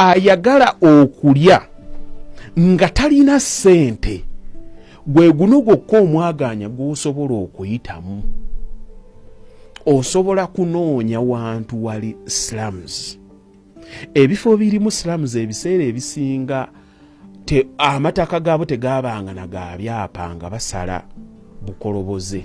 Ayagala okulya nga talina ssente, gwe guno gwokka omwagaanya gw'osobola okuyitamu. Osobola kunoonya wantu wali slums. Ebifo birimu slums ebiseera ebisinga amataka gaabo tegabanga na ga byapa, nga basala bukoloboze.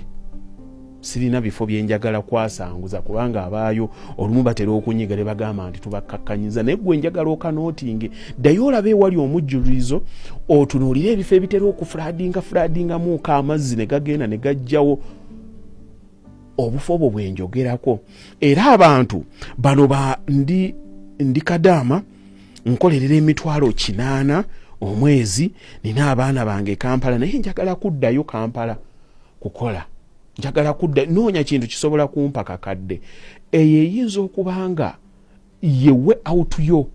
Sirina bifo byenjagala kwasanguza, kubanga abaayo olumu batera okunyiga ne bagamba nti tubakkakkanyiza. Naye gwe njagala okanootinge, ddayo olabe ewali omujjulizo, otunuulire ebifo ebitera okufloodinga, floodingamuuko amazzi ne gagenda ne gajjawo. Obufo obwo bwenjogerako. Era abantu bano ba ndi kadaama, nkolerera 800,000 omwezi, nina abaana bange Kampala, naye njagala kuddayo Kampala kukola, njagala kudda noonya kintu kisobola kumpa kakadde. Eyo eyinza okuba nga ye way out yo.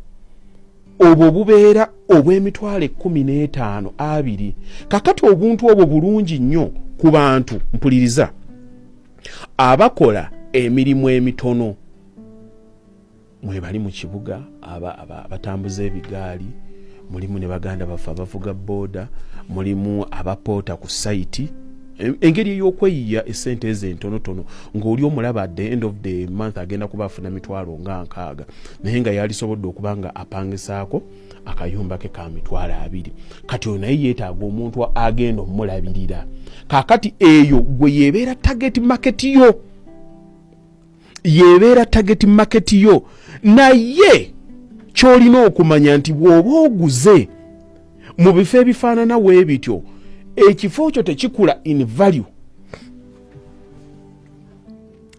Obwo bubeera obw'emitwalo 15, 20. Kakati obuntu obwo bulungi nnyo ku bantu, mpuliriza, abakola emirimu emitono mwebali mu kibuga, abatambuza ebigaali, mulimu ne baganda baffe abavuga booda, mulimu abapoota ku site. Engeri ey'okweyiya esente ezo entonotono, ng'oli omulaba at the end of the month agenda kuba afuna 60,000, naye nga yalisobodde okuba nga apangisaako akayumba ke ka 20,000. Kati oyo naye yeetaaga omuntu agenda omulabirira. Kaakati eyo gwe yebeera target market yo, yebeera target market yo. Naye ky'olina okumanya nti bw'oba oguze mu bifo ebifaanana weebityo, ekifo kyo tekikula in value.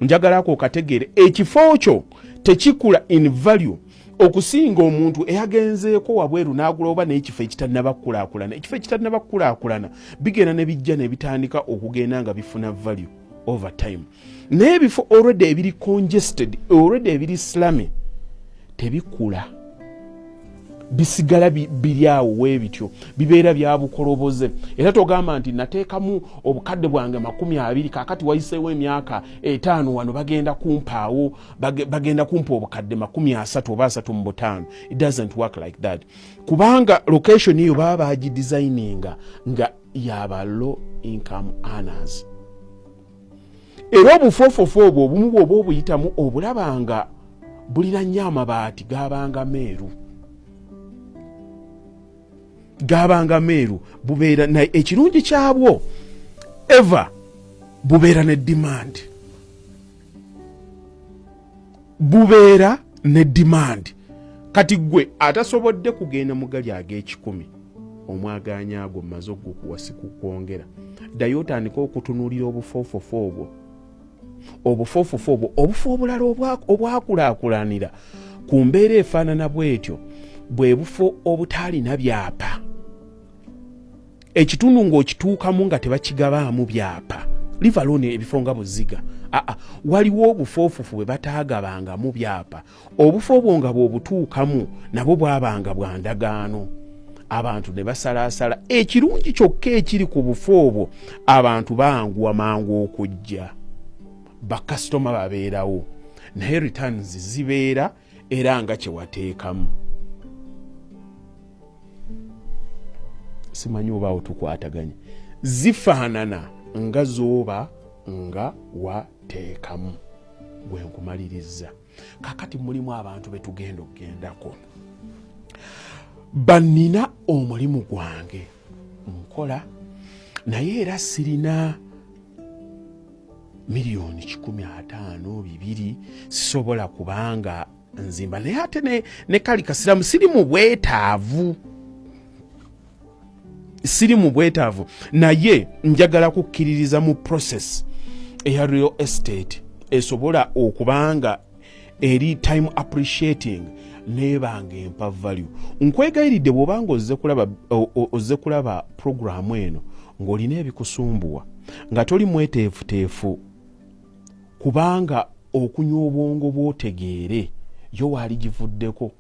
Njagalako okategeere, ekifo kyo tekikula in value okusinga omuntu eyagenzeeko wabweru n'agula oba n'ekifo ekitannaba kukulaakulana. Ekifo ekitannaba kukulaakulana bigenda ne bijja ne bitandika okugenda nga bifuna value over time, naye ebifo already ebiri congested, already ebiri slummy, tebikula, bisigala biri awo weebityo, bibeera bya bukoloboze. Era togamba nti nateekamu obukadde bwange 20,000, kakati wayiseewo emyaka 5, wano bagenda kumpaawo, bagenda kumpa obukadde 30 oba 35. It doesn't work like that, kubanga location eyo baba bagidesigninga nga yaba low income earners. Era obufoofofo obwo obumu bw'oba obuyitamu, obulaba nga bulina nnyo amabaati gabanga meeru, gabanga meeru. Bubeera naye ekirungi kyabwo eva bubeera ne demand, bubeera ne demand. Kati gwe atasobodde kugenda mu gali ag'ekikumi, omwaganya agwo mmaze ogukuwa, sikukwongera. Ddayo otandike okutunuulira obufoofofo obwo, obufoofofo obwo, obufo obulala obwakulaakulanira ku mbeera efaanana bwetyo, bwe bufo obutaalina byapa. Ekitundu ng'okituukamu nga tebakigabaamu byapa, leave alone ebifo nga Buziga. Aa, waliwo obufoofufu bwe bataagabangamu byapa. Obufo obwo nga bw'obutuukamu nabwo bwabanga bwa ndagaano, abantu ne basalaasala. Ekirungi kyokka ekiri ku bufo obwo, abantu banguwa mangu okujja, bakasitoma babeerawo, naye returns zibeera era nga kyewateekamu. Simanyi obaawo tukwataganye. Zifaanana nga zooba nga wateekamu. Gwe nkumaliriza, kakati mulimu abantu betugenda okugendako. Bannina omulimu gwange nkola, naye era sirina 150 miliyoni 2, sisobola kubanga nzimba, naye ate ne kali kasiramu siri mu bwetaavu, siri mu bwetaavu, naye njagala kukkiririza mu process eya real estate esobola okubanga eri time appreciating, nebanga empa value. Nkwegayiridde, bw'obanga ozze kulaba programu eno ng'olina ebikusumbuwa, nga toli mweteefuteefu, kubanga okunywa obwongo bw'otegeere yo waali givuddeko.